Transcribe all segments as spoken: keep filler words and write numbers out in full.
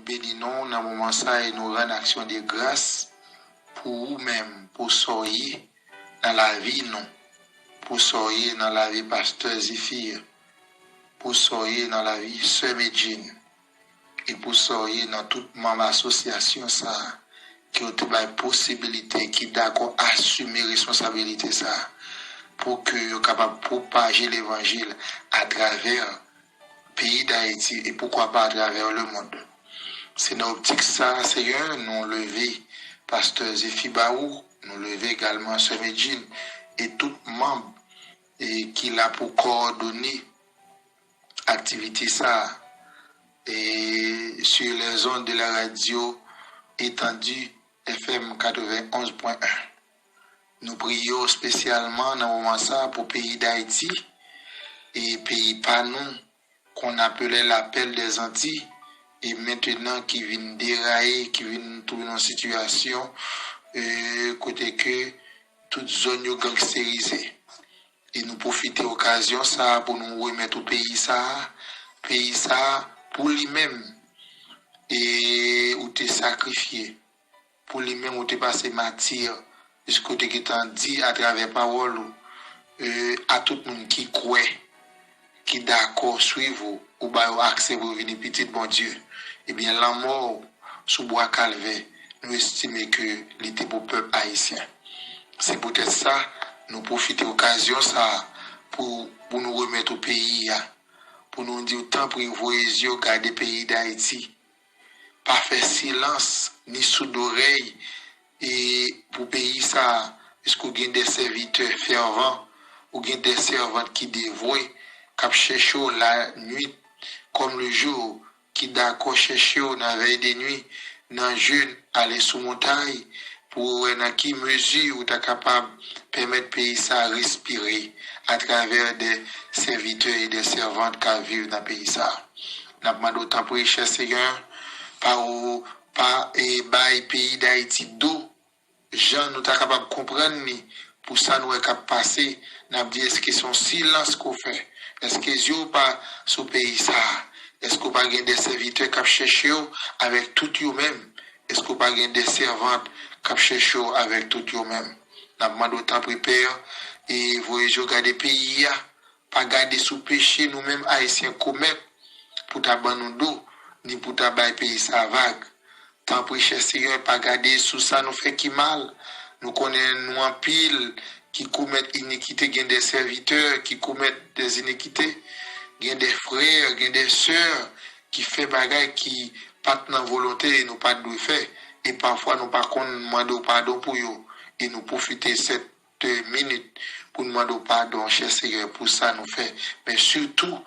Beni nou nan moman sa e nou rann aksyon de gras pou ou menm, pou sa w ye nan lavi nou, pou sa w ye nan lavi pastè Zifir, pou sa w ye nan lavi sè Medjine, e pou sa w ye nan tout manm asosyasyon sa a, ke w te bay posibilite, ki dakò asime responsabilite sa a, pou ke yo kapab pwopaje levanjil atravè peyi Dayiti e poukwa pa atravè lemonn. Se nan optik sa a, Senyè, nou leve pastè Zefi ba ou, nou leve egalman sè Medjine e tout manm e ki la pou kowòdone aktivite sa a e sur les ondes de la radio Étendue F M quatre-vingt-onze point un. Nou priye w espesyalman nan moman sa a pou peyi Dayiti e peyi pa nou, qu'on appelait l'appel des Antilles, e mentnan ki vin deraye, ki vin tounen nan sitiyasyon e kote ke tout zòn yo gangsterize. E nou pwofite okazyon sa a pou nou remèt ou peyi sa a, peyi sa a pou li menm e ou te sakrifye, pou li menm ou te pase matir, piske ou te gentan di atravè pawòl ou e, a tout moun ki kwè, ki dakò swiv ou, ou ba yo aksè pou yo vini pitit Bondye, ebyen lanmò w sou bwa Kalvè, nou estime ke li te pou pèp ayisyen. Se poutèt sa, nou pwofite okazyon sa a pou, pou nou remèt ou peyi a, pou nou di w tanpri voye zye w gade peyi Dayiti. Pa fè silans ni soudorèy e pou peyi sa a, piske w gen de sèvitè fèvan, ou gen de sèvant ki devwe, k ap chèche w la nuit comme le jour, ki dakò chèche w nan vèy de nwi, nan jèn, ale sou montay, pou w wè nan ki mezi ou ta kapab pèmèt peyi sa a respire atravè de sèvitè e de sèvant k ap viv nan peyi sa a. N ap mande w tanpri, chè Senyè, pa ou, pa e bay peyi Dayiti do, jan nou ta kapab konprann li, pou sa nou wè k ap pase, n ap di, èske se yon silans ke w fè? Èske zye w pa sou peyi sa a? Èske w pa gen de sèvitè k ap chèche w avèk tout yo menm? Èske w pa gen de sèvant k ap chèche w avèk tout yo menm? N ap mande w tanpri, Pè, e voye zye w gade peyi a, pa gade sou peche nou menm Ayisyen komèt pou ta ban nou do, ni pou ta bay peyi sa a vag. Tanpri, chè Senyè, pa gade sou sa nou fè ki mal. Nou konnen nou anpil ki komèt inikite, gen de sèvitè ki komèt de inikite, gen de frè, gen de sè ki fè bagay ki pa t nan volonte e nou pa t dwe fè, e pafwa nou pa konn mande w padon pou yo, e nou pwofite sèt minit pou n mande w padon, chè Senyè, pou sa nou fè, men sitou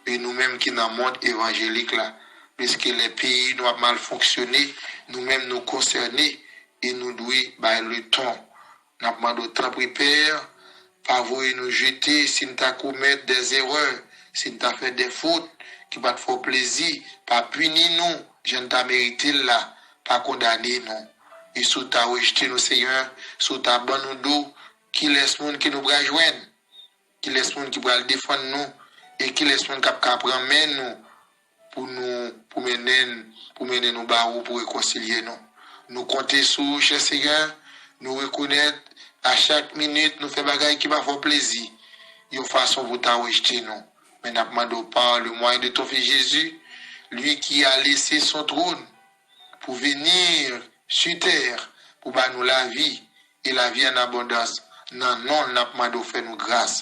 e nou menm ki nan mond evanjelik la, piske lè peyi nou ap mal fonksyone, nou menm nou konsène e nou dwe bay leton. N ap mande w tanpri, Pè, pa voye nou jete si n ta komèt de erè, si n ta fè de fot ki pa t fè w plezi, pa pini nou jan n ta merite l la, pa kondane nou. E si w ta rejte nou, Senyè, si w ta ban nou do, kilès moun ke nou pral jwenn? Kilès moun ki pral defann nou? E kilès moun k ap ka pran men nou pou nou, pou mennen, pou mennen nou ba ou, pou rekonsilye nou? Nou konte sou ou, chè Senyè. Nou rekonèt a chak minit nou fè bagay ki pa fè w plezi, yon fason pou ta rejte nou. Men n ap mande w, par le moyen de ton Fils Jésus, lui qui a laissé son trône pour venir sur terre, pou ba nou lavi, e lavi an abondans. Nan non l, n ap mande w fè nou gras.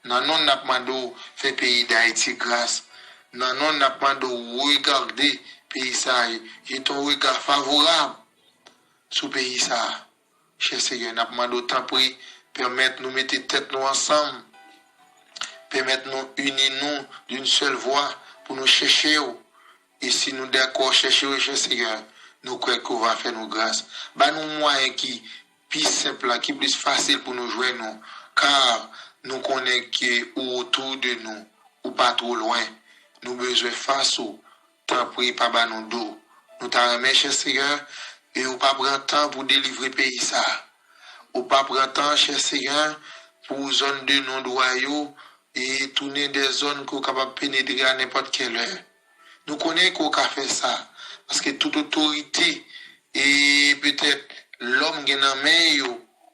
Nan non l, n ap mande w fè peyi Dayiti gras. Nan non l, n ap mande w regade peyi sa a, jete yon rega favorab sou peyi sa a. Chè Senyè, n ap mande w tanpri, pèmèt nou mete tèt nou ansanm, pèmèt nou ini nou d'une seule voix pou nou chèche w. E si nou dakò chèche w, chè Senyè, nou kwè ke w va fè nou gras. Ba nou mwayen ki pi senp la, ki plis fasil pou nou jwenn ou, kar nou konnen ke ou otou de nou, ou pa two lwen. Nou bezwen fas ou, tanpri pa ba nou do. Nou ta renmen, chè Senyè, e ou pa pran tan pou delivre peyi sa a. Ou pa pran tan, chè Senyè, pou zòn de non dwa yo e tounen de zòn ke w kapab penetre a nenpòt kèlè. Nou konnen ke w ka fè sa, Paske tout otorite e petèt lòm gen nan men yo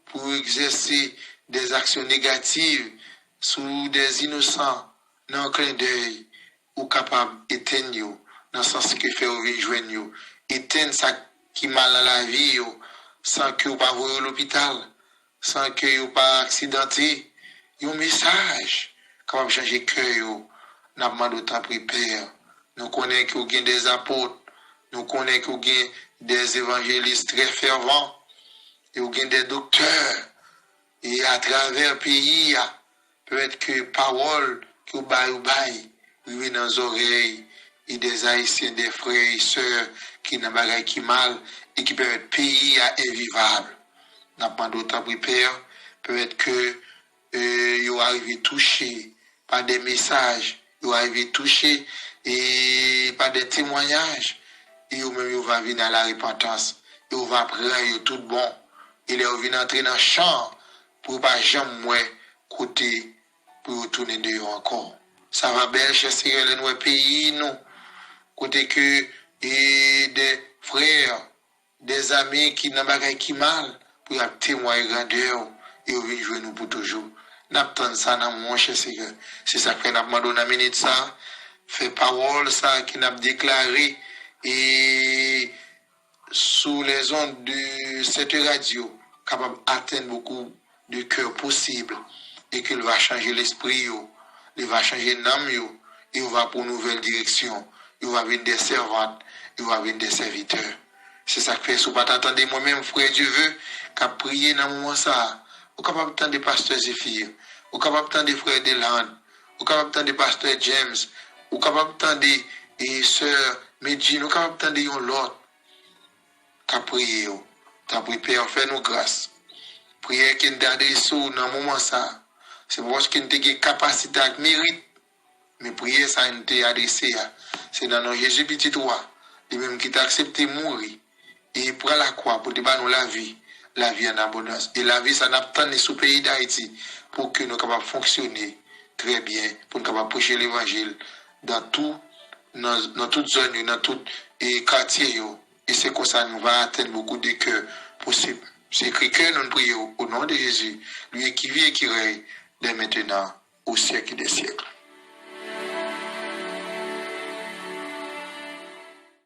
pou yo egzèse dèzaksyon negativ sou dèzinosan nan yon klendèy, ou kapab etenn yo, nan sans ke fè yo vin jwenn yo. Etenn sa ki mal nan lavi yo, san ke w pa voye yo lopital, san ke yo pa aksidante. Yon mesaj kapab chanje kè yo. N ap mande w tanpri, Pè. Nou konnen ke w gen dè apot, nou konnen ke w gen dè evanjelis trè fèvan, e w gen dè doktè, e atravè peyi a, pèmèt ke pawòl ke w bay, ou bay, rive nan zòrèy e dè Ayisyen, dè frè e sè ki nan bagay ki mal e ki pèmèt peyi a envivab. N ap mande w tanpri, Pè, pèmèt ke e, yo arive touche pa dè mesaj, yo arive touche e pa dè temwayaj, e yo menm yo va vin a la repantans, e yo va pran yo tout bon. E lè yo vin antre nan chan an, pou yo pa janm wè kote pou yo tounen deyò ankò. Sa va bèl, chè Senyè, lè n wè peyi nou, kote ke e dè frè, dè zanmi ki nan bagay ki mal, pou y ap temwaye grandè w, e yo vin jwenn ou pou toujou. N ap tann sa nan men w, chè Senyè. Se sa k fè n ap mande w nan minit sa, fè pawòl sa ki n ap deklare e sou lèzond de sète radyo kapab atenn bokou de kè posib, e ke l va chanje lespri yo, li va chanje nanm yo, e yo va pran yon nouvèl direksyon, yo va vin dè sèvant, yo va vin dè sèvitè. Se sa k fè, si w pa ta tande mwen menm, frè Dieuveut, k ap priye nan moman sa a, ou kapab tande pastè Zéphir, ou kapab tande frè Delande, ou kapab tande pastè James, ou kapab tande e sè Medjine, ou kapab tande yon lòt k ap priye yo. Tanpri, Pè, fè nou gras. Priyè ke n te adrese w nan moman sa a, se pa paske n te gen kapasite ak merit, men priyè sa a n te adrese a, se nan non Jezi, Pitit ou a, li menm ki te aksepte mouri e pran lakwa pou te ba nou lavi, lavi an abondans. E lavi sa n ap tann li sou peyi Dayiti pou ke nou kapab fonksyone trè byen, pou n kapab preche levanjil nan tou, nan, nan tout zòn yo, nan tout e katye yo. E se konsa nou va atenn bokou de kè posib. Se ekri kè nou, n priye w, o non de Jezi, lui qui vit et qui règne dès maintenant au siècle des siècles.